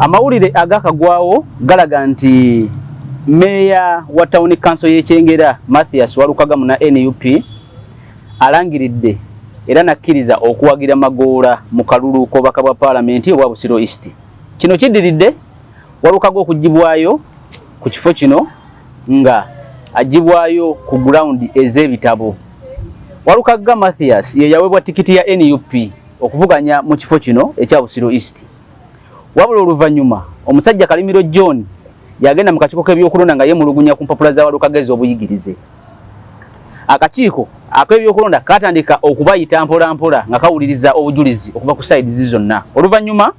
Amawulire agakagwawo galaga nti meeya wa town council y'e Kyengera Mathias Walukaga muna NUP alangiridde era nakkiriza okuwagira Magoola mu kalulu k'obubaka bwa paalamenti obwa Busiro East. Kino kiddiridde Walukaga okuggyibwayo ku kifo kino nga aggyibwayo ku ground ez'ebitabo. Walukagga Mathias ye yaweebwa tikiti ya NUP okuvuganya mu kifo kino ekya Busiro East. Wabula oluvannyuma omusajja Kalimiro John yagenda mu kakiiko k'ebyokulonda nga yeemulugunya ku mpapula za Walukagga ez'obuyigirize. Akakiiko ak'ebyokulonda katandika okubayita mpola mpola nga kawuliriza obujulizi okuva ku sides zonna. Oluvannyuma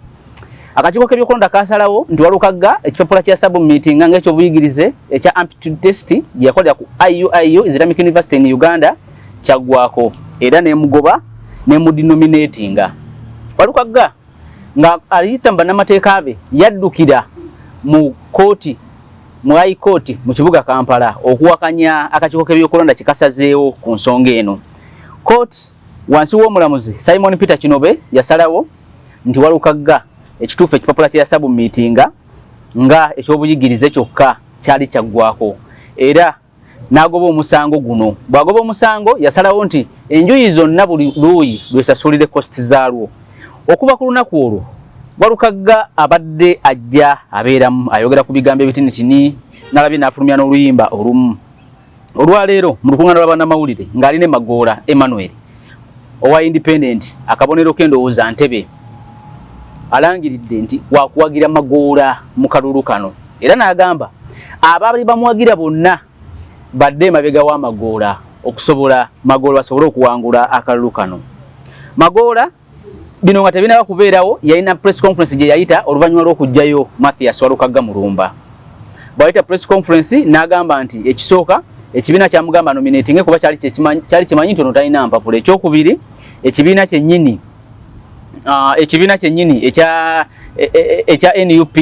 akakiiko k'ebyokulonda kasalawo nti Walukagga ekipapula kya submittinga ng'ekyobuyigirize ekya aptitude test gye yakolera ku IUIU Islamic University in Uganda kyaggwako era n'emugoba n'emudinominatinga. Walukagga nga ayita mu bannamateeka be yaddukira mu kkooti mu High Court mu kibuga Kampala okuwakanya akakiiko k'ebyokulonda kye kasazeewo ku nsonga eno. Kkooti wansi w'omulamuzi Simon Peter Kinobe yasalawo nti Walukagga ekituufu ekipapula kye yasabummitinga nga eky'obuyigirize kyokka kyali kyaggwako era n'agoba omusango guno. Bw'agoba omusango yasalawo nti enjuyi zonna buli luuyi lwesasulire cost zaalwo. Okuva ku lunaku olwo Walukagga abadde ajja abeeramu ayogera ku bigambo ebitinitini n'alabye n'afulumya n'oluyimba olumu. Olwaleero mu lukuŋŋaana lwa bannamawulire ng'ali ne Magoola Emmanuel owa Independent akabonero k'endowooza Ntebe alangiridde nti wakuwagira Magoola mu kalulu kano era n'agamba abaali bamuwagira bonna badde emabega wa Magoola okusobola Magoola basobole okuwangula akalulu kano. Magoola bino nga tebinaba kubeerawo yalina press conference gye yayita oluvannyuma lw'okuggyayo Mathias Walukagga Mulumba. Bw'ayita press conference n'agamba nti ekisooka ekibiina kyamugamba nominatinge kuba kyali kimanyi nti ono talina mpapula. Ekyokubiri ekibiina kyennyini ekibiina kyennyini ekya NUP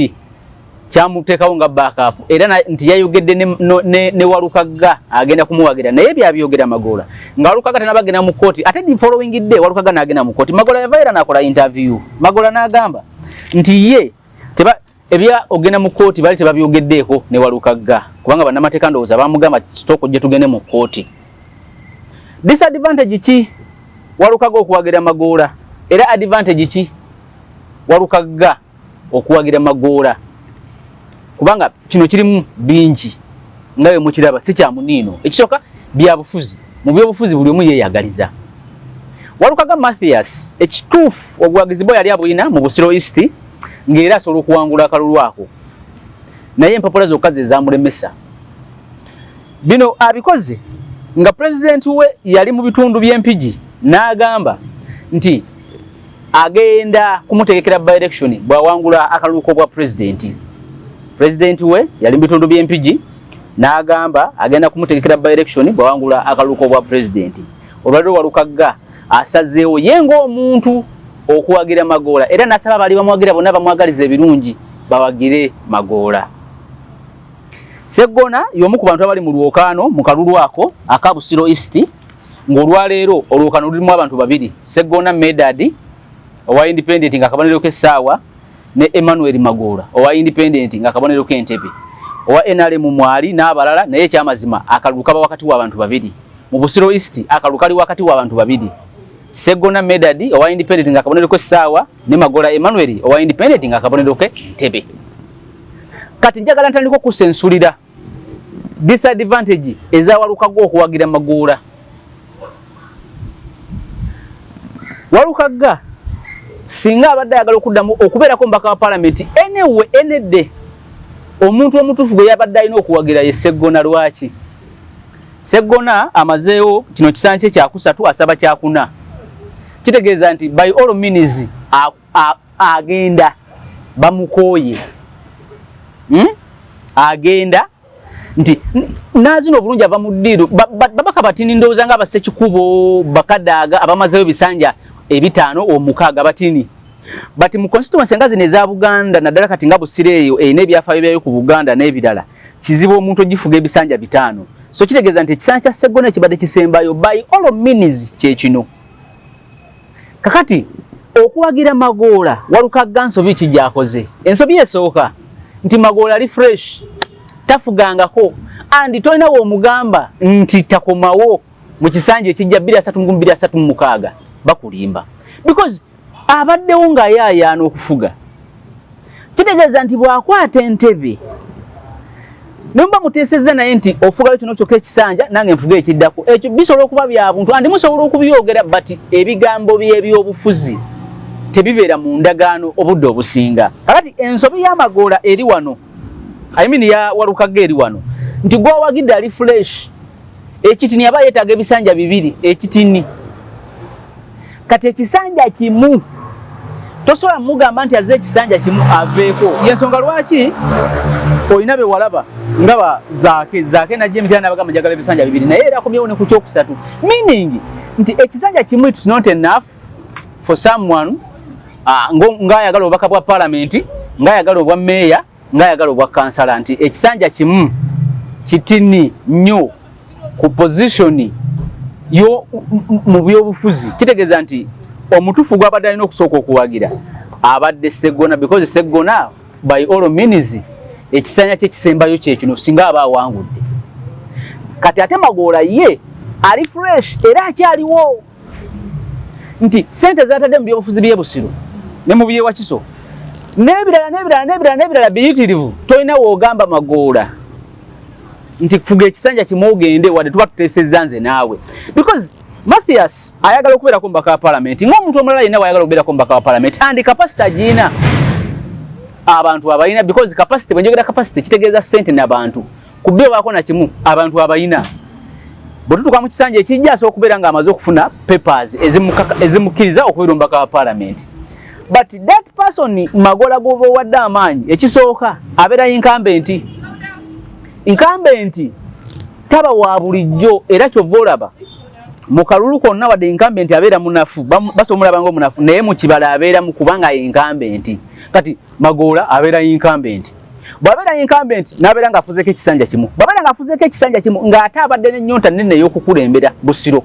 kyamuteekawo nga backup era nti yayogedde ne Walukagga agenda kumuwagira naye byabyogera Magoola nga Walukagga tanabagenda mu kkooti ate the following day Walukagga n'agenda mu kkooti. Magoola yava era n'akola interview. Magoola n'agamba nti ye ebya ogenda mu kkooti bali tebabyogeddeeko ne Walukagga kubanga bannamateeka ndowooza bamugamba stop ojje tugende mu kkooti. Disadvantage ki Walukagga okuwagira Magoola era advantage ki Walukagga okuwagira Magoola kubanga kino kirimu bingi nga bwe mukiraba si kya muniino. Ekisooka byabufuzi, mu byobufuzi buli omu yeeyagaliza. Walukagga Mathias ekituufu obuwagizi bwe yali abulina mu Busiro East ng'era asobola okuwangula akalulu ako naye empapula zokka ze zamulemesa. Bino abikoze nga pulezidenti we yali mu bitundu by'Empigi n'agamba nti agenda kumutegekera by election bw'awangula akalulu k'obwa pulezidenti. Pulezidenti we yali mu bitundu by'Empigi n'agamba agenda kumutegekera by election bw'awangula akalulu k'obwa pulezidenti. Olwaliro Walukagga asazeewo ye ng'omuntu okuwagira Magoola era n'asaba abaali bamuwagira bonna bamwagaliza ebirungi bawagire Magoola. Sseggona y'omu ku bantu abali mu lwokaano mu kalulu ako aka Busiro East ng'olwaleero olwokaano lulimu abantu babiri, Sseggona Medard owa Independent ng'akabonero k'essaawa ne Emmanuel Magoola owa Independent ng'akabonero k'entebe. Owa NRM mwali n'abalala naye ekyamazima akalulu kaba wakati w'abantu babiri. Mu Busiro East akalulu kali wakati w'abantu babiri, Sseggona Medard owa Independent ng'akabonero k'essaawa ne Magoola Emmanuel owa Independent ng'akabonero ke ntebe. Kati njagala ntandika okusensulira disadvantage eza Walukagga okuwagira Magoola. Walukagga singa abadde ayagala okuddamu okubeerako omubaka wa paalamenti anyway enedde omuntu omutuufu gwe yabadde alina okuwagira ye Sseggona. Lwaki Sseggona amazeewo kino kisanja kye kyakusatu asaba kyakuna, kitegeeza nti by all means agenda bamukooye Agenda nti nazino obulungi ava mu ddiiru babaka batini ndowooza nga abasekikubo bakadaaga abamazeewo ebisanja ebitaano omukaaga batini but mu constituency nga zino eza Buganda naddala kati nga Busiro eyo erina ebyafaayo byayo ku Buganda n'ebirala kizibu omuntu ogifuga ebisanja bitaano. So kitegeeza nti ekisanja kya Sseggona ekibadde kisembayo by all means kye kino. Kakati Okuwagira Magoola, Walukagga nsobi ki gy'akoze? Ensobi esooka nti Magoola ali fresh, tafugangako, and tolina w'omugamba nti takomawo mu kisanja ekijja 236, bakulimba, because abaddewo ng'ayaayaana okufuga. Kitegeeza nti bw'akwata entebe ne muba muteesezza naye nti ofugayo kino kyokka ekisanja, nange nfuga ekiddako, ekyo bisobola okuba bya buntu andi musobola okubyogera, but ebigambo by'ebyobufuzi tebibeera mu ndagaano obudde obusinga. Kakati ensobi y'Amagoola eri wano, I mean ya Walukagga eri wano, nti gwawagidde ali fresh. Ekitini aba yeetaaga ebisanja bibiri ekitini. Kati ekisanja kimu tosobola mugamba nti aze ekisanja kimu aveeko. Yensonga lwaki olina be walaba nga ba Zaake. Zaake najja emitala nabagamba njagala ebisanja bibiri, naye era akomyewo ne ku kyokusatu, meaning nti ekisanja kimu it's not enough for someone ng'ayagala obubaka bwa palamenti, ng'ayagala obwa meeya, ng'ayagala obwa kansala, nti ekisanja kimu kitini nnyo ku position yo mu byobufuzi. Kitegeeza nti omutuufu gwabadde alina okusooka okuwagira abadde Seggona, because Seggona by all means ekisanja kye kisembayo kyekino singa aba awangudde. Kati ate Magoola ye ali fresh era akyaliwo, nti sente zatadde mu byobufuzi by'e Busiro ne mu byewakiso n'ebirala n'ebirala n'ebirala n'ebirala biyitirivu. Tolina woogamba Magoola nti fuga ekisanja kimu ogende, wadde tuba tuteesezza nze naawe, because Mathias ayagala okubeerako mubaka wa palamenti ng'omuntu omulala yenna bw'ayagala okubeerako mubaka wa palamenti, and capacity agiina, abantu abalina, because capacity, bwe njogera capacity kitegeeza ssente n'abantu. Ku byo baako na kimu, abantu abalina. Bwe tutuuka mu kisanja ekijja, asobola okubeera ng'amaze okufuna papers ezimukkiriza okubeera omubaka wa palamenti. But that person Magola gwoba owadde amaanyi, ekisooka abeera incumbent. Incumbent taba wa bulijjo, era kyova olaba mu kalulu konna, wadde incumbent abeera munafu, basobola omulaba nga omunafu, naye mu kibala abeeramu kubanga incumbent. Kati Magoola abeera incumbent. Bw'abeera incumbent n'abeera ng'afuzeeko ekisanja kimu, bw'abeera ng'afuzeeko ekisanja kimu ng'ate abadde n'ennyonta nnene ey'okukulembera Busiro,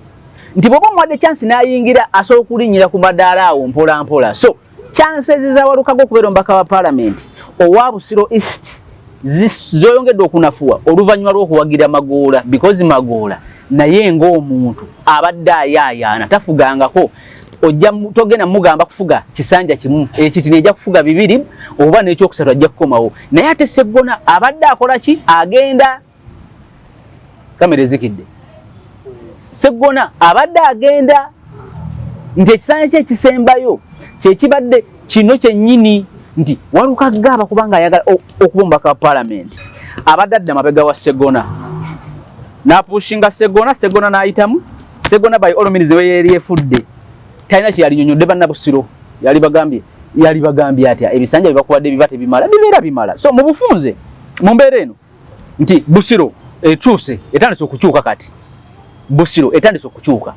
nti bw'oba omuwadde chance n'ayingira, asobola okulinnyira ku madaala awo mpola mpola. So chances za Walukaga okubeera omubaka wa palamenti owa Busiro East zoyongedde okunafuwa oluvannyuma lw'okuwagira Magoola, because Magoola naye ng'omuntu abadde ayaayaana, tafugangako. Ojja togenda mugamba kufuga kisanja kimu, ekitini ejja kufuga bibiri oba n'ekyokusatu ajja kukomawo. Naye ate Seggona abadde akola ki? Agenda, kamera ezikidde. Seggona abadde agenda nti ekisanja kye ekisembayo kyekibadde kino kyennyini, nti Walukagga aba kubanga ayagala okuba omubaka wa palamenti, abadde adda mabega wa Seggona n'apushinga Seggona, Seggona n'ayitamu. Seggona by all means we yeri efudde talina kyeyalinyonyodde bannabusiro. Yali bagambye, yali bagambye atya? Ebisanja byebakuwadde biba tebimala, bibeera bimala. So mu bufunze, mu mbeera eno nti Busiro ekyuse, etandise okukyuka. Kati Busiro etandise okukyuka,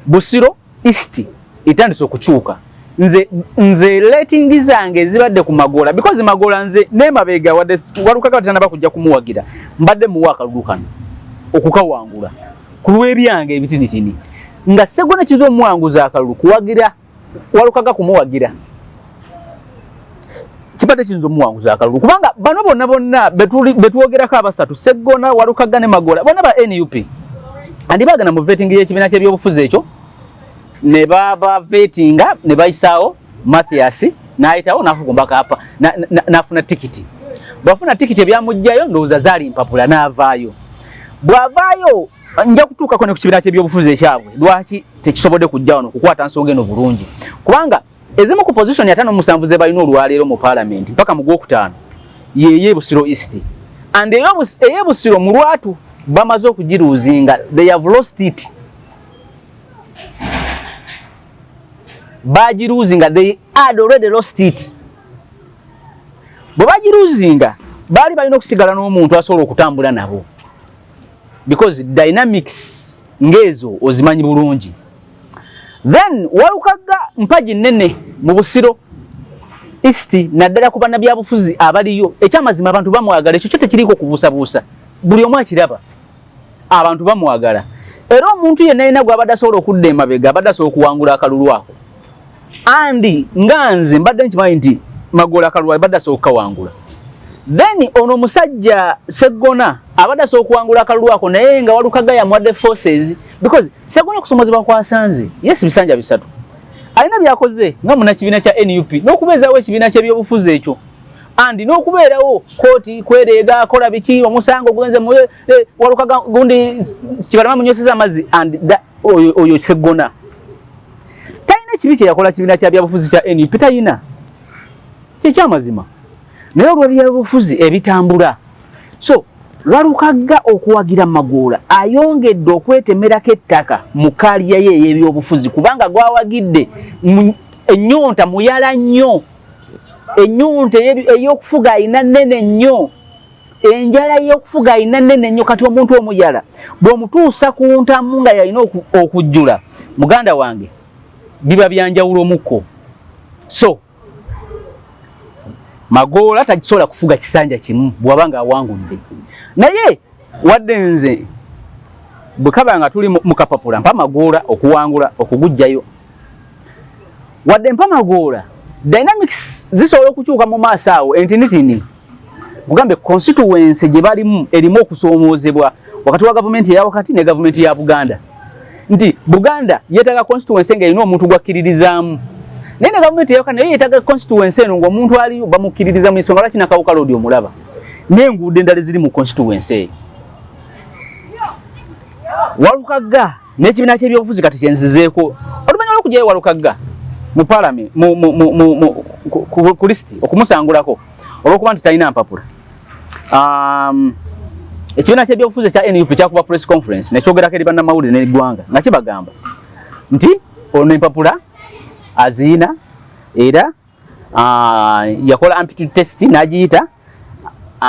Busiro East etandise okukyuka. Nze rating zange ezibadde ku Magola, because Magola nze nemabega, wadde Walukagga tanaba kujja kumuwagira, mbadde muwa akalulu kano okukawangula ku lw'ebyange ebitinitini, nga Segona kiza omuwanguza akalulu kuwagira Walukaga, kumuwagira kibadde kiyinza omuwanguza akalulu, kubanga bano bonna bonna betwogerako abasatu, Seggona, Walukaga ne Magola, bonna ba NUP, andi bagenda mu vetting y'ekibiina ky'ebyobufuzi ekyo ne baba vetinga ne bayisaawo Mathias n'ayitawo n'afuga omubaka apa n'afuna tikiti. Bw'afuna tikiti ebyamugjayo ndowooza zaali mpapula, n'avaayo. Bw'avaayo, nja kutuukako ne ku kibiina ky'ebyobufuzi ekyabwe lwaki tekisobodde kujja wano kukwata nsonga eno bulungi, kubanga ezimu ku position 57 ze balina olwaleero mu paalamenti paka mu gwokutaano yeye Busiro East, and ey'e Busiro mu lwatu bamaze okugiruuzinga. They have lost it, bagiruuzinga, they had already lost it. Bwe bagiruuzinga, baali balina okusigala n'omuntu asobola okutambula nabo, because dynamics ng'ezo ozimanyi bulungi. Then Walukagga mpagi nnene mu Busiro East, naddala ku bannabyabufuzi abaliyo. Ekyamazima abantu bamwagala, ekyo kyo tekiriiko kubuusabuusa, buli omu akiraba, abantu bamwagala. Era omuntu yenna yenna gwabadde asobola okudda emabega abadde asobola okuwangula akalulu ako. And nga nze mbadde nkimanyi nti Magoola akalulu abadde asobola okukawangula. Then ono omusajja Seggona abadde asobola okuwangula akalulu ako, naye nga Walukaga yamuwadde forces, because Seggona okusomozebwa kwasanze, yes, bisanja 3 alina byakoze nga munnakibiina kya NUP n'okubeezaawo ekibiina ky'ebyobufuzi ekyo and n'okubeerawo kooti kwereega akola biki, omusango gugenze mu Walukaga gundi Kibalama munyweseza amazzi. And oyo Seggona talina ekibi kye yakola kibiina kya byabufuzi kya NUP, talina kyekyamazima, naye olw'ebyobufuzi ebitambula. So Walukagga okuwagira Magoola ayongedde okwetemerako ettaka mu career ye ey'ebyobufuzi, kubanga gwawagidde ennyonta muyala nnyo, ennyonta ey'okufuga ayina nnene nnyo, enjala y'okufuga ayina nnene nnyo. Kati omuntu omuyala bw'omutuusa ku ntamu nga yalina okujjula, muganda wange, biba byanjawulo mukko. So Magoola takisobola kufuga kisanja kimu bw'aba nga awangudde. Naye wadde nze bwe kaba nga tuli mu kapapula, mpa Magoola okuwangula okugujjayo, wadde mpa Magoola, dynamics zisobola okukyuka mu maaso awo entinitini. Kugambe constituency gye balimu erimu okusoomoozebwa wakati wa gavumenti eya wakati ne gavumenti ya Buganda, nti Buganda yeetaaga constituency ng'erina omuntu gwakkiririzaamu, naye ne gavumenti eyawaka naye yeetaaga constituency eno ng'omuntu aliyo bamukkiririza mu nsonga. Lwaki Nakawuka Road omulaba n'enguudo endala eziri mu constituency eyo? Walukagga n'ekibiina ky'ebyobufuzi kati kyenzizeeko oluvannyuma lw'okugyayo Walukagga mu parliament ku list, okumusangulako olw'okuba nti talina mpapula, ekibiina ky'ebyobufuzi ekya NUP kyakuba press conference nekyogerako eri bannamawulire n'eggwanga nga kibagamba nti ono empapula aziina era yakola aptitude test n'agiyita,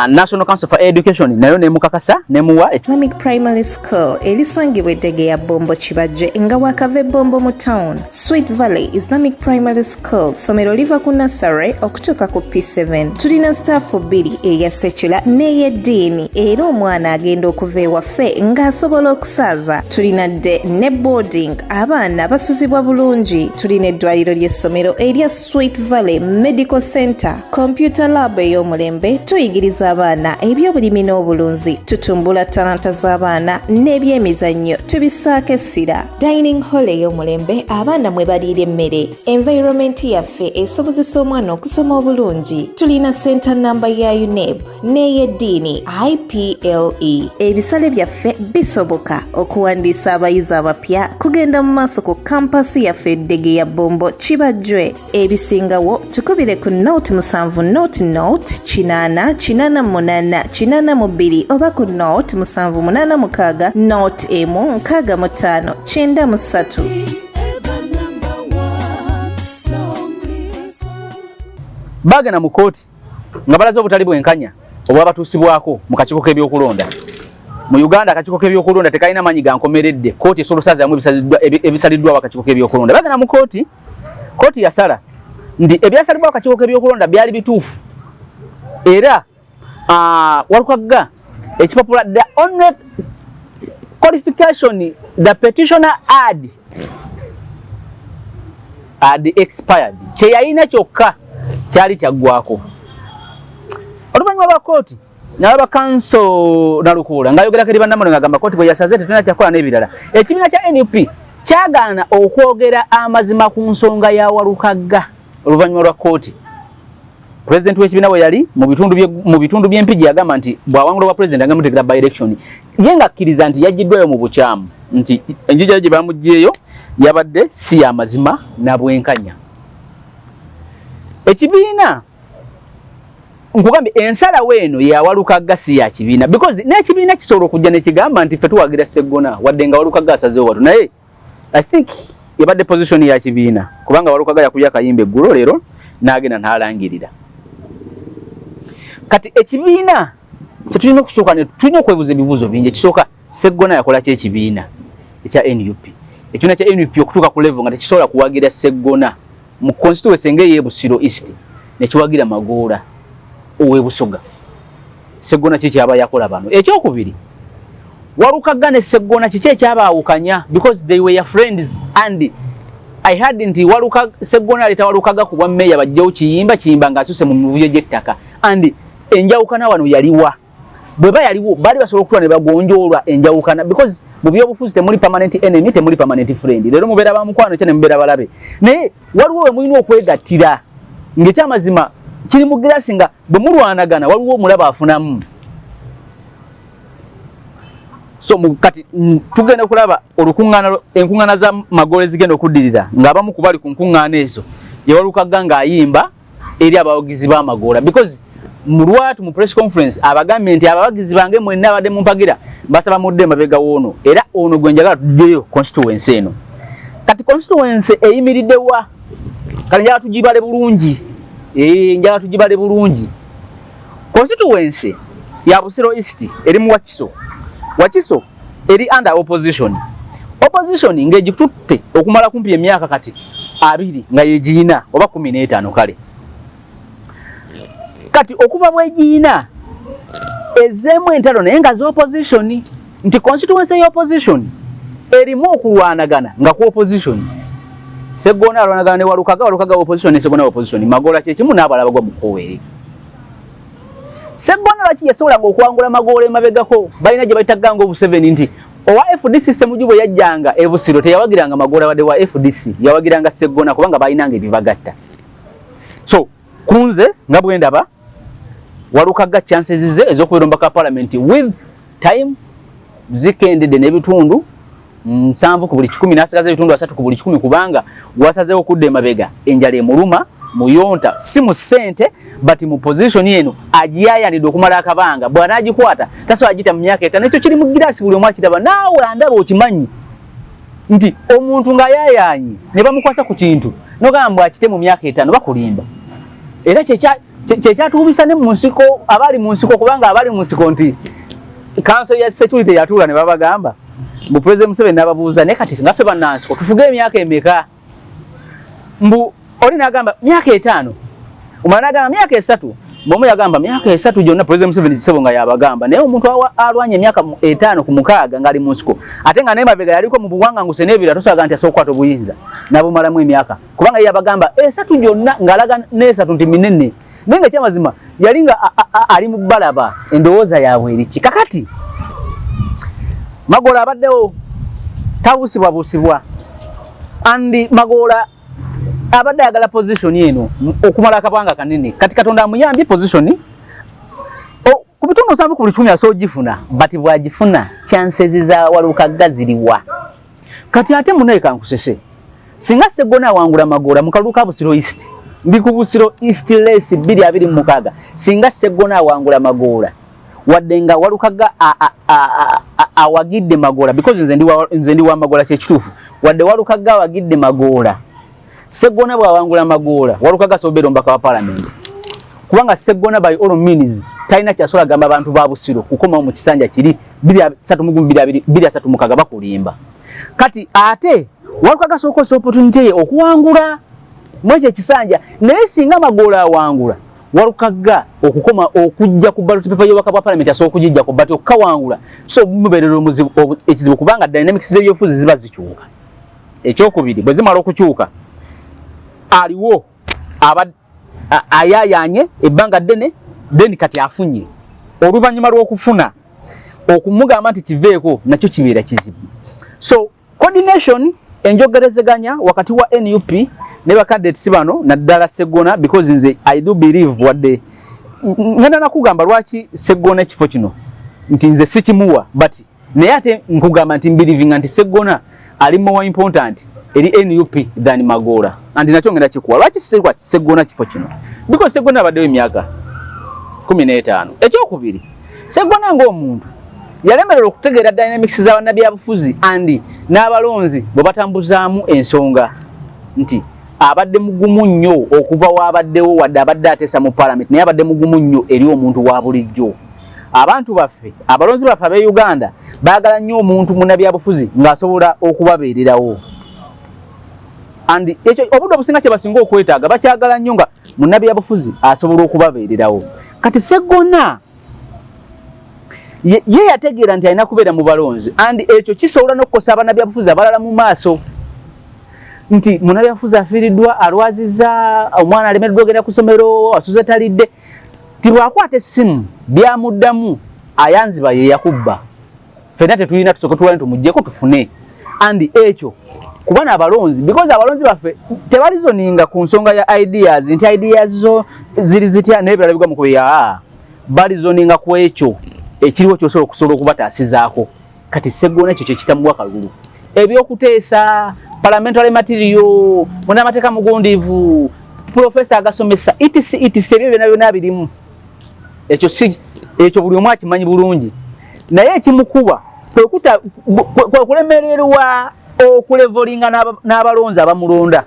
National Council for Education nayo nemukakasa nemuwa. Islamic Primary School erisangibwa eddege ya Bombo Kibajje nga wakava Ebombo mu town. Sweet Valley Islamic Primary School ssomero liva ku nursery okutuuka ku P7. Tulina staff bbiri, eya secular n'ey'eddiini, era omwana agenda okuva ewaffe ng'asobola okusaaza. Tulina day ne boarding, abaana basuzibwa bulungi. Tulina eddwaliro ly'essomero erya Sweet Valley Medical Center, computer lab ey'omulembe, tuyigiriza abaana ebyobulimi n'obulunzi, tutumbula talanta z'abaana n'ebyemizannyo tubissaako essira. Dining hall ey'omulembe abaana mwe baliira emmere. Environment yaffe esobozesa omwana okusoma obulungi. Tulina center namba ya UNEB n'ey'eddiini IPLE. Ebisale byaffe bisoboka. Okuwandiisa abayizi abapya kugenda mu maaso ku campus yaffe eddege ya Bombo Kibajjwe. Ebisingawo tukubire ku 07 00 80 88 82 oba ku 07 86 01 65 93. Bagenda mu kooti nga balaze obutali bwenkanya obwabatuusibwako mu kakiiko k'ebyokulonda mu Uganda. Akakiiko k'ebyokulonda tekalina maanyi ga nkomeredde, kooti esobola osazaamu ebisaliddwawo akakiiko k'ebyokulonda. Bagenda mu kooti, kooti yasala nti ebyasalibwawo akakiiko k'ebyokulonda byali bituufu era Walukagga ekipapula, the only qualification the petitioner had expired, kyeyalina kyokka kyali kyaggwako. Oluvannyuma lwa kooti, nalaba counsel Nalukuula ng'ayogerako eri bannamawulire ng'agamba kooti bwe yasaze tetulina kyakukola n'ebirala. Ekibiina kya NUP kyagaana okwogera amazima ku nsonga ya Walukagga oluvannyuma lwa kooti. Pulezidenti w'ekibiina bwe yali mu bitundu by'Empigi yagamba nti bw'awangula bwa pulezidenti agenda mutegera by election, ye ng'akkiriza nti yaggyiddwayo mu bukyamu, nti enjija gye bamuggyeeyo yabadde si ya mazima na bwenkanya. Ekibiina, nkugambye, ensalawo eno ya Walukagga, si ya kibiina, because n'ekibiina kisobola okujja nekigamba nti ffe tuwagira Seggona wadde nga Walukagga asazeewo watu. Naye I think ebadde position ya kibiina, kubanga Walukagga yakubye akayimba eggulo leero n'agenda n'alangirira. Kati ekibiina kyetulina okusooka tulina okwebuuza ebibuuzo bingi. Ekisooka, Seggona yakola ki ekibiina ekya NUP? Ekibiina kya NUP okutuuka ku level nga tekisobola kuwagira Seggona mu constituency ng'ey'e East, nekiwagira Magoola ow'e Busoga, Seggona ki kyaba yakola bano? Ekyokubiri, Walukagga ne Seggona kiki ekyabaawukanya? Because they were friends and I heard nti Waluka Seggona aleeta Walukaga ku bwa meeya bajjewo Kiyimba, Kiyimba ng'asuse mu mivuyo gy'ettaka. And enjawukana wano yaliwa? Bweba yaliwo, baali basobola okutula ne bagonjoolwa enjawukana, because mu byobufuzi temuli permanent enemy, temuli permanent friend. Leero mubeera ba mukwano, kye ne mubeera balabe, naye waliwo we mulina okwegattira ng'ekyamazima kiri mu girasi, nga bwe mulwanagana waliwo omulaba afunamu. So kati tugenda kulaba olukuŋŋaana, enkuŋŋaana za Magoola ezigenda okuddirira, ng'abamu ku bali ku nkuŋŋaana ezo ye Walukagga ng'ayimba eri abawagizi b'Amagoola, because mu lwatu mu press conference abagambye nti abawagizi bange mwenna abadde mumpagira, basaba mudde emabega w'ono, era ono gwe njagala tujjeyo constituency eno. Kati constituency eyimiridde wa? Kale njagala tugibale bulungi, njagala tugibale bulungi. Constituency ya Busiro East eri mu Wakiso. Wakiso eri under opposition, opposition ng'egitutte okumala kumpi emyaka kati 20 nga yegiyina, oba 15. Kale kati okuva bwegiyina ezeemu entalo, naye nga z'opposition, nti constituency y'opposition erimu okulwanagana nga ku opposition. Seggona alwanagana ne Walukaga, Walukaga opposition ne Seggona opposition, Magoola kyekimu n'abalala bagwa mu kkoweeri. Seggona lwaki yasobolanga okuwangula Magoola emabegako? Balina gye bayita gang of seven, nti owa FDC Semuju bwe yajjanga e Busiro teyawagiranga Magoola wadde wa FDC, yawagiranga Seggona kubanga balinanga ebibagatta. So kunze nga bwe ndaba, Walukaga chances ze ez'okubeera omubaka wa parliament with time zikendedde n'ebitundu 70 ku buli 100, n'asigaza ebitundu 30 ku buli 100, kubanga gwasazeewo okudda emabega enjala emuluma muyonta, si mu ssente but mu position eno agiyayanidde okumala akabanga. Bw'anaagikwata tasobola gita mu myaka 5. Ekyo kiri mu girasi, buli omu akiraba, naawe andaba okimanyi nti omuntu ng'ayayanye ne bamukwasa ku kintu nogamba mbw akite mu myaka 5, bakulimba. Era kyekyatuubisa ne mu nsiko, abali mu nsiko, kubanga abali mu nsiko nti council ya security yatuula ne babagamba mbu President Museveni n'ababuuza, naye kati ngaffe bannansiko tufuge emyaka emeka? Mbu oli n'agamba myaka 5, omulala n'agamba myaka 3, bw'omu yagamba myaka 3 gyonna. President Museveni kisebo nga yabagamba, naye omuntu alwanye emyaka 5 ku 6 ng'ali mu nsiko, ate nga naye mabega yaliko mu buwanganguse n'ebirala, tosaga nti asobola okukwata obuyinza n'abumalamu emyaka, kubanga ye yabagamba 3 gyonna ng'alaga n'esatu nti minene, naye nga ekyamazima yali nga ali mu balaba endowooza yaabwe eriki. Kakati Magoola abaddewo tabuusibwabuusibwa, and Magoola abadde ayagala position eno okumala akabanga kanene. Kati Katonda amuyambye, position ku bitundu 70 ku buli 100 asobola ogifuna, but bw'agifuna chances za Walukagga ziriwa? Kati ate munaye kankusese, singa Seggona awangula Magoola mu kalulu ka Busiro East, ndi ku Busiro East race 2026, singa Seggona awangula Magoola, wadde nga Walukagga awagidde Magoola, because nze ndi wa Magoola, kyekituufu, wadde Walukagga awagidde Magoola, Seggona bw'awangula Magoola, Walukagga asobola omubaka wa parliament, kubanga Seggona by all means talina kyasobola gamba abantu ba Busiro kukomawo mu kisanja kiri 236 bakulimba. Kati ate Walukagga asooka osa opportunity ye okuwangula mu ekyo ekisanja, naye singa Magoola awangula, Walukagga okukoma okujja ku ballot paper y'obubaka bwa parliament asobola okugijjako, but okukawangula so mubeerera ekizibu, kubanga dynamics z'ebyobufuzi ziba zikyuka. Ekyokubiri, bwe zimala okukyuka, aliwo ayayanye ebbanga ddene, then kati afunye, oluvannyuma lw'okufuna okumugamba nti kiveeko nakyo kibeera kizibu. So coordination, enjogerezeganya wakati wa NUP ne bacandidates bano, naddala Seggona, because nze I do believe, wadde ngenda nakugamba lwaki Seggona ekifo kino nti nze sikimuwa, but naye ate nkugamba nti mbelievinga nti Seggona ali more important eri NUP than Magoola, and nakyo ngenda kikuwa lwaki sikuwa Seggona kifo kino, because Seggona abaddewo emyaka 15. Ekyokubiri, Seggona ng'omuntu yalemererwa okutegeera dynamics za bannabyabufuzi and n'abalonzi bwe batambuzaamu ensonga, nti abadde mugumu nnyo okuva waabaddewo, wadde abadde ateesa mu parliament, naye abadde mugumu nnyo eri omuntu wa bulijjo. Abantu baffe, abalonzi baffe ab'e Uganda baagala nnyo omuntu munnabyabufuzi ng'asobola okubabeererawo, and ekyo obudde obusinga kye basinga okwetaaga, bakyagala nnyo nga munnabyabufuzi asobola okubabeererawo. Kati Seggona ye yategeera nti alina kubeera mu balonzi, and ekyo kisobola n'okukosa abannabyabufuzi abalala mu maaso. Nti munabyafuzi afiiriddwa, alwaziza omwana, alemereddwa ogenda ku ssomero, asuze talidde, tibwakwata essimu byamuddamu ayanziba ye yakubba. Ffenna tetulina, tusooke tulwane tumugyeko tufune. And ekyo kuba n'abalonzi, because abalonzi baffe tebareasoninga ku nsonga ya ideas, nti ideas zo ziri zitya n'ebirala bigwa mu kuya. Bareasoninga ku ekyo ekiriwo kyosobola okusobola okubataasizaako. Kati Seggona ekyo kyekitamuwa kalulu. Ebyokuteesa, parliamentary material, munamateeka mugundivu, professor agasomesa, etc etc, ebyo byonna byonna birimu. Ekyo si ekyo buli omu akimanyi bulungi, naye ekimukuba kwe kulemererwa okulevelinga n'abalonzi abamulonda.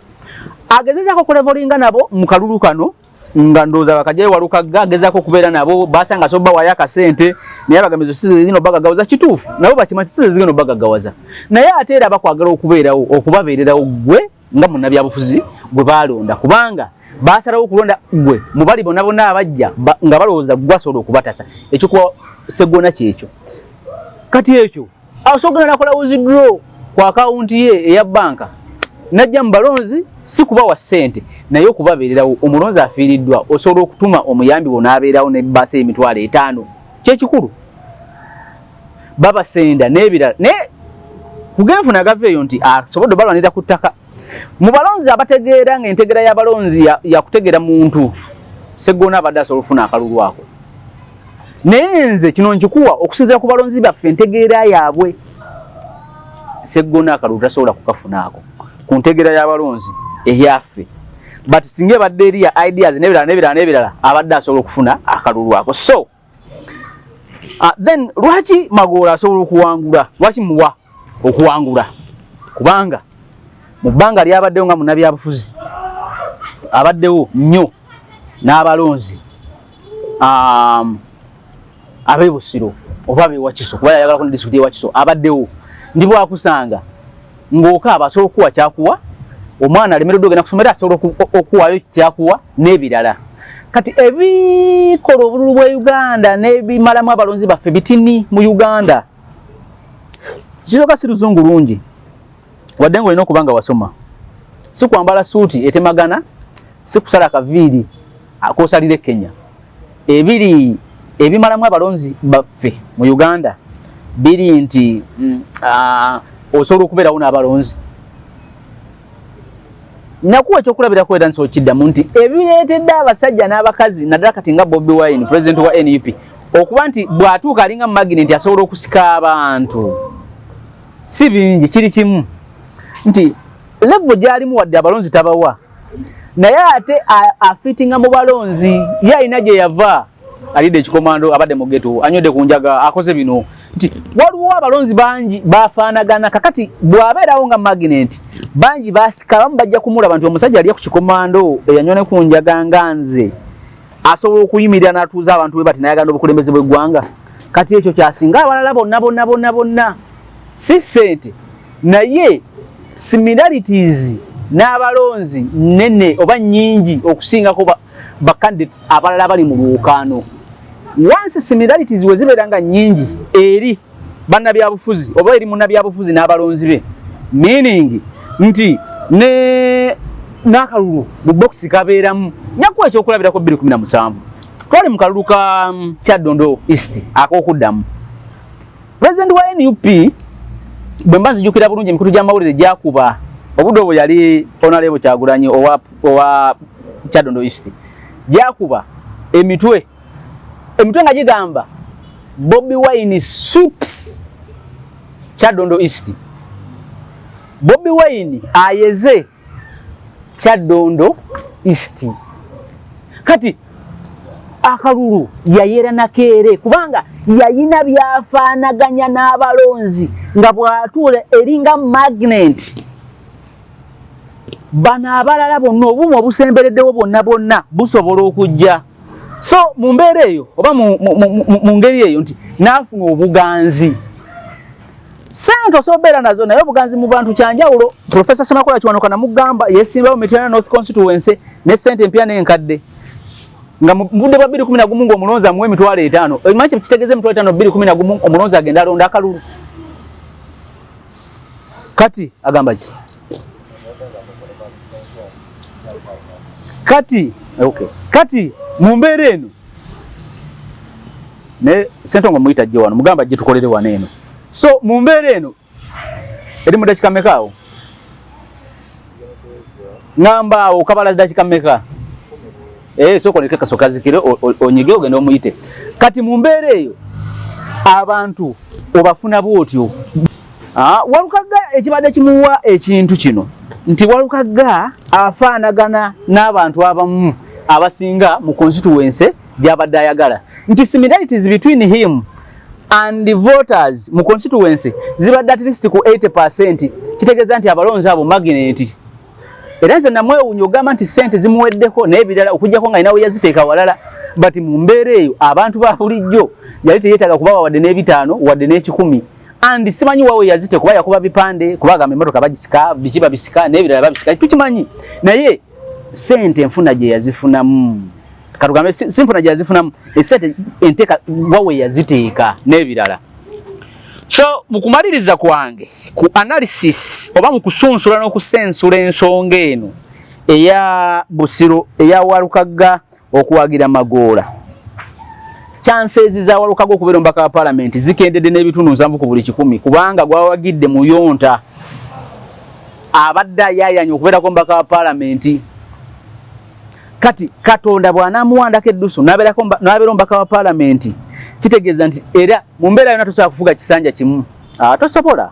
Agezezaako okulevelinga nabo mu kalulu kano, nga ndowooza bakajjayo Walukagga, agezaako okubeera nabo, basanga asobola bawayo akasente, naye abagamba ezo si zigenda obagaggawaza. Kituufu, nabo bakimanyi si zigenda obagaggawaza, naye ate era bakwagala okubeerawo, okubabeererawo ggwe nga munnabyabufuzi gwe baalonda, kubanga basalawo okulonda ggwe mu bali bonna bonna abajja, nga balowooza ggwe asobola okubatasa. Ekyokuba Seggona kyekyo. Kati ekyo asobola nakola withdraw ku akawunti ye eya banka, najja mu balonzi, si kubawa ssente naye okubabeererawo. Omulonzi afiiriddwa, osobola okutuma omuyambi wo n'abeerawo nebbaasa 50,000, kyekikulu babasenda n'ebirala. Naye kugenfuna gava eyo nti asobodde balwanira ku ttaka mu balonzi abategeera, nga entegeera y'abalonzi yakutegeera muntu. Seggona abadde asobola okufuna akalulu ako, naye nze kino nkikuwa okusinziira ku balonzi baffe, entegeera yaabwe. Seggona akalulu tasobola kukafunaako ku ntegeera y'abalonzi eyaffe, but singa ebadde eri ya ideas n'ebirala n'ebirala n'ebirala, abadde asobola okufuna akalulu ako. So then lwaki Magoola asobola okuwangula? Lwaki muwa okuwangula? Kubanga mu bbanga lyabaddewo nga munnabyabufuzi, abaddewo nnyo n'abalonzi ab'e Busiro oba ab'ewakiso, kuba yayagalako ne disitulikiti y'ewakiso. Abaddewo ndi bwakusanga ng'okaaba, asobola okukuwa kyakuwa. Omwana alemereddwa ogenda kusomera, asobola okuwaayo kyakuwa n'ebirala. Kati ebikola obululu bwa Uganda n'ebimalamu abalonzi baffe bitini mu Uganda. Kisooka, si luzungu lungi wadde ng'olina okuba nga wasoma, si kwambala suuti etemagana, si kusala akaviiri akosalira e Kenya. Ebiri ebimalamu abalonzi baffe mu Uganda biri nti osobola okubeerawo n'abalonzi. Nakuwa ekyokulabirako era nsobola okiddamu nti ebireetedde abasajja n'abakazi, naddala kati nga Bobi Wine, president wa NUP, okuba nti bw'atuuka alinga magnet, asobola okusika abantu, si bingi, kiri kimu nti level gy'alimu wadde abalonzi tabawa, naye ate afitinga mu balonzi. Ye alina gye yava, alidde ekikomando, abadde mu ghetto, anywedde ku njaga, akoze bino, nti waliwo abalonzi bangi bafaanagana. Kakati bw'abeerawo nga magnet, bangi basika, abamu bajja kumulaba nti omusajja alya ku kikomando, eyanywa ne ku njaga nga nze, asobola okuyimirira n'atuuza abantu bwe bati nayagala n'obukulembeze bw'eggwanga. Kati ekyo kyasinga abalala bonna bonna bonna bonna, si ssente, naye similarities n'abalonzi nene oba nnyingi okusingako ba candidates abalala bali mu lwokaano. Once similarities we zibeera nga nnyingi eri bannabyabufuzi oba eri munnabyabufuzi n'abalonzi be, meaning nti ne n'akalulu mu bokisi kabeeramu. Njakuwa ekyokulabirako: 2017 twali mu kalulu ka Kyaddondo East ak'okuddamu. President wa NUP, bwe mba nzijukira bulungi, emikutu gy'amawulire gyakuba obudde obwo yali Honorable Kyagulanyi owa Kyaddondo East, gyakuba emitwe nga gigamba "Bobi Wine sweeps Kyaddondo East", Bobi Wine ayeze Kyaddondo East. Kati akalulu yayera nakeere, kubanga yayina byafaanaganya n'abalonzi, nga bw'atuula eringa magnet. Bano abalala bonna obumu obusembereddewo bwonna bwonna busobola okujja. So mu mbeera eyo oba mu ngeri eyo nti naafuna obuganzi, sente osobola obeera nazo, naye obuganzi mu bantu kyanjawulo. Profesa Semakola Kiwanuka namugamba yesimbawo Mityana North constituency ne sente empya n'enkadde, nga mu budde bwa 2011 ng'omulonzi amuwa 50,000. Omanyi kitegeeza 50,000 2011? Omulonzi agenda alonda akalulu. Kati agamba ki? Kati okay, kati mu mbeera eno ne Sentongo muyita ajje wano, mugamba ajje tukolere wano eno. So mu mbeera eno eri mu dakika meka awo? Ngamba awo kabala dakika meka? Sooka oleke kasoka zikire, onyige ogende omuyite. Kati mu mbeera eyo abantu obafuna bwotyo. Walukagga ekibadde kimuwa ekintu kino nti Walukagga afaanagana n'abantu abamu abasinga mu constituency gy'abadde ayagala, nti similarities between him and the voters mu constituency zibadde at least ku 80%. Kitegeeza nti abalonzi abo magnet. Era nze namwewuunya ogamba nti ssente zimuweddeko n'ebirala, okuggyako nga alina we yaziteeka walala, but mu mbeera eyo abantu ba bulijjo yali teyeetaaga kubawa wadde n'ebitaano wadde n'ekikumi. And simanyi wawe yazite, kuba yakuba bipande, kuba agamba emmotoka bagisika, biki babisika n'ebirala babisika, tukimanyi. Naye sente enfuna gye yazifunamu, katugambe sinfuna gye yazifunamu, esente enteeka wawe yaziteeka n'ebirala. So mu kumaliriza kwange ku analysis oba mu kusunsula n'okusensula ensonga eno eya Busiro, eya Walukagga okuwagira Magoola, chances za Walukagga okubeera omubaka wa parliament zikendedde n'ebitundu 70 ku buli 100, kubanga gwawagidde muyonta abadde ayaayanye okubeerako omubaka wa parliament. Kati Katonda bw'anaamuwandako eddusu n'abeera omubaka wa parliament, kitegeeza nti era mu mbeera yonna tosobola kufuga kisanja kimu. Tosobola,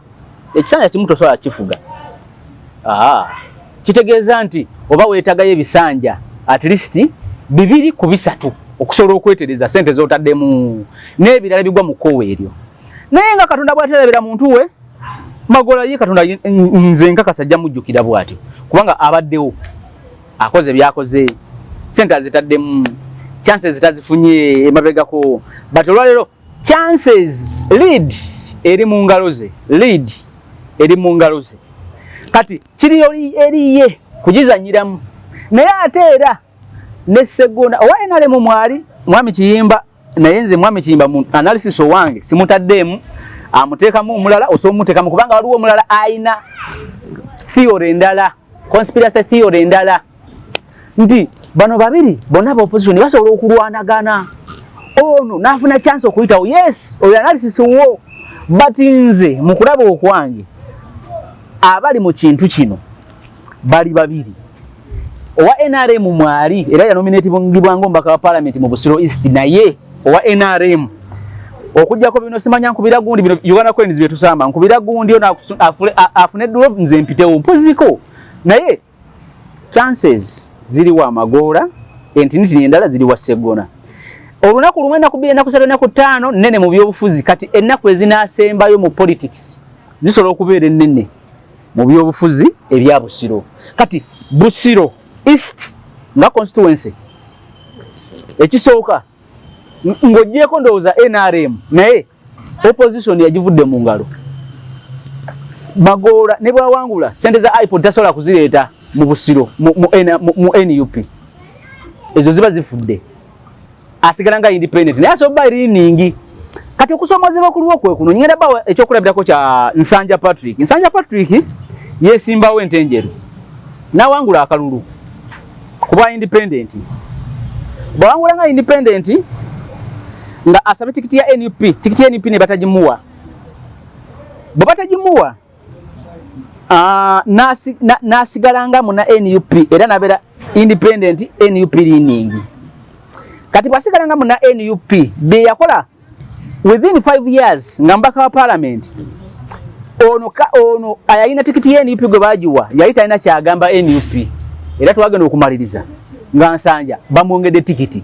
ekisanja kimu tosobola kifuga. Kitegeeza nti oba weetagayo ebisanja at least 2 ku 3 okusobola okwetereza sente z'otaddemu n'ebirala bigwa mu kkowe eryo. Naye nga Katonda bw'aterabira muntu we Magola, ye Katonda nze nkakasa ajja mujjukira bw'atyo, kubanga abaddewo akoze byakoze, sente azitaddemu, chances tazifunye emabegako, but olwaleero chances lead eri mu ngalo ze, lead eri mu ngalo ze. Kati kiri eriye kugizanyiramu. Naye ate era ne Segona owa NRM mwali Mwami Kiyimba, naye nze Mwami Kiyimba mu analysis owange simutaddeemu, amuteekamu omulala, osobola omuteekamu, kubanga waliwo omulala ayina theory endala, conspiracy theory endala, nti bano babiri bonna ba opposition basobola okulwanagana, ono n'afuna chance okuyitawo. Yes, oyo analysis wo, but nze mu kulaba okwange abali mu kintu kino bali babiri. Owa NRM mwali era yanominatibwa ng'omubaka wa parliament mu Busiro East, naye owa NRM okuggyako bino simanya nkubira gundi, bino Uganda Cranes byetusamba, nkubira gundi ono afune draw nze mpitewo mpoziko. Naye chances ziri wa Magoola, entinitini endala ziri wa Seggona. Olunaku lumu, ennaku 2, ennaku 3, ennaku 5 nnene mu byobufuzi. Kati ennaku ezinaasembayo mu politics zisobola okubeera ennene mu byobufuzi ebya Busiro. Kati Busiro East nga constituency ekisooka, ng'oggyeko ndowooza NRM, naye opposition yagivudde mu ngalo. Magoola ne bwawangula, sente za IPOD tasobola kuzireeta mu Busiro mu NUP, ezo ziba zifudde, asigala nga independent, naye asobola leaning. Kati okusomozebwa okuliwo kwe kuno. Ngenda bawa ekyokulabirako kya Nsanja Patrick. Nsanja Patrick yesimbawo Entenjeru nawangula akalulu kuba independent. Bwawangula nga independent, nga asabe tikiti ya NUP, tikiti ya NUP ne batagimuwa. Bwe batagimuwa, n'asigala nga muna NUP era nabeera independent NUP leaning. Kati bw'asigala nga muna NUP, bye yakola within 5 years nga mbaka wa parliament, ono ayalina tikiti ya NUP gwe bagiwa yali talina kyagamba NUP, era twagenda okumaliriza nga Nsanja bamwongedde tikiti.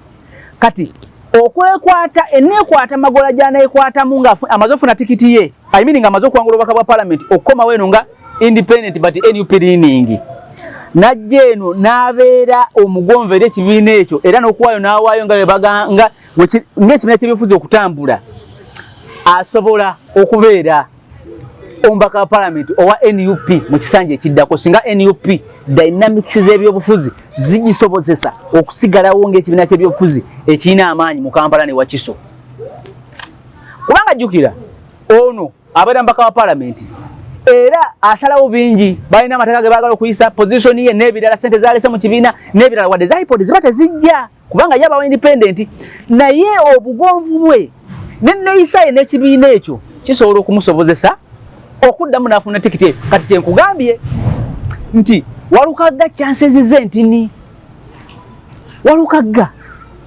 Kati okwekwata eneekwata Magola gy'aneekwatamu nga amaze ofuna tikiti ye, I mean nga amaze okuwangula obubaka bwa parliament, okukomawo eno nga independent but NUP leaning, najja eno n'abeera omugonvu eri ekibiina ekyo, era n'okuwaayo n'awaayo nga bwebaganga ng'ekibiina ky'ebyobufuzi okutambula, asobola okubeera omubaka wa parliament owa NUP mu kisanja ekiddako, singa NUP dynamics z'ebyobufuzi zigisobozesa okusigalawo ng'ekibiina ky'ebyobufuzi ekirina amaanyi mu Kampala ne Wakiso. Kubanga jjukira ono abeera mubaka wa parliament, Era asalawo bingi, balina amateeka ge baagala okuyisa, position ye n'ebirala, sente zalese mu kibiina n'ebirala, wadde za IPOD ziba tezijja kubanga ye abawa independent, naye obugonvu bwe nenneeyisa ye n'ekibiina ekyo kisobola okumusobozesa okuddamu n'afuna tikiti eyo. Kati kyenkugambye nti Walukagga chances ze ntini, Walukagga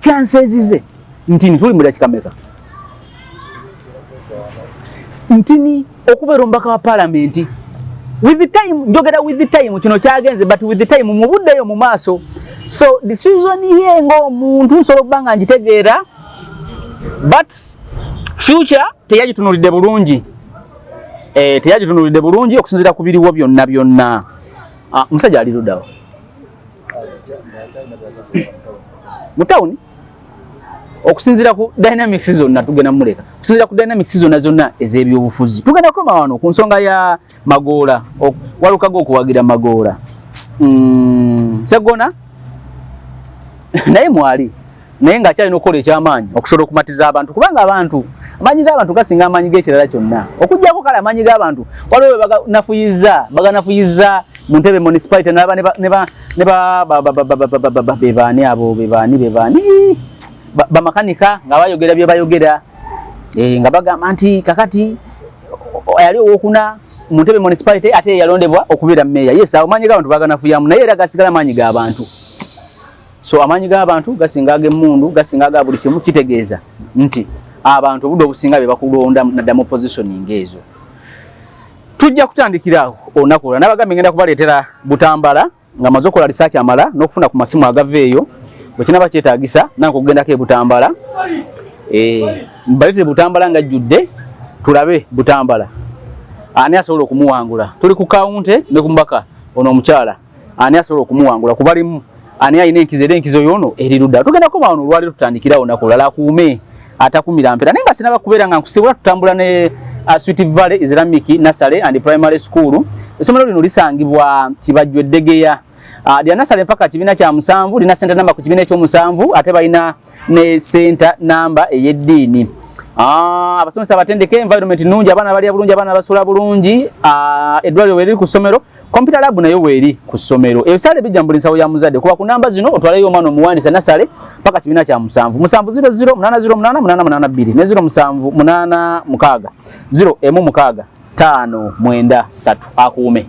chances ze ntini, tuli mu dakika meka, ntini okubeera omubaka wa palamenti with the time, njogera with the time, kino kyagenze, but with the time mu buddeyo mu maaso. So decision ye ng'omuntu nsobola okuba nga ngitegeera, but future teyagitunulidde bulungi, teyagitunulidde bulungi okusinziira ku biriwo byonna byonna. Ah, omusajja ali luddawo mu tawuni. Okusinziira ku dynamics zonna, tugenda mumuleka. Okusinziira ku dynamics zonna zonna ez'ebyobufuzi, tugenda kukoma wano ku nsonga ya Magoola, Walukaga okuwagira Magoola. Seggona naye mwali, naye ng'akyalina okukola ekyamaanyi okusobola okumatiza abantu, kubanga abantu, amaanyi g'abantu gasinga amaanyi g'ekirala kyonna. Okuggyako kale amaanyi g'abantu waliwo we baganafuyiza, baganafuyiza mu Ntebe Municipality, naba ne ba bebaani abo, bebaani, bebaani bamakanika nga bayogera bye bayogera, nga bagamba nti kakati yali owokuna mu Ntebe Municipality ate yalondebwa okubeera meeya. Yes, awo amaanyi g'abantu baganafuyamu, naye era gasigala amaanyi g'abantu. So amaanyi g'abantu gasinga ag'emmundu, gasinga aga buli kimu. Kitegeeza nti abantu obudde obusinga be bakulonda nadda mu positioning ezo. Tujja kutandikira awo olunaku olwo. Nabagambye ngenda kubaleetera Butambala nga maze okukola research amala n'okufuna ku masimu agava eyo. Bwe kinaba kyetaagisa nange okugendako e Butambala, mbaleetere Butambala nga ajjudde, tulabe Butambala ani asobola okumuwangula. Tuli ku kawunte ne ku mubaka ono omukyala, ani asobola okumuwangula kubalimu, ani alina enkizo, era enkizo yono eri ludda. Tugenda koma wano olwaliro, tutandikirawo olunaku olulala. Akuume atakumira mpera, naye nga sinaba kubeera nga nkusibula, tutambula ne Sweet Valley Islamic Nursery and Primary School. Essomero lino lisangibwa Kibajjo Eddegeya. Lya nursery mpaka kibiina kya musanvu, lina center number ku kibiina ekyomusanvu, ate balina ne center number ey'eddiini. Abasomesa abatendeke, environment nnungi, abaana balya bulungi, abaana basula bulungi. Eddwaliro weriri ku ssomero, computer lab nayo weeri ku ssomero. Ebisale bijja mu buli nsawo ya muzadde. Kuba ku namba zino otwaleyo omwana omuwandiisa nursery paka kibiina kya musanvu: 700 808 882 ne 0786 0 1 6 5 9 3. Akuume.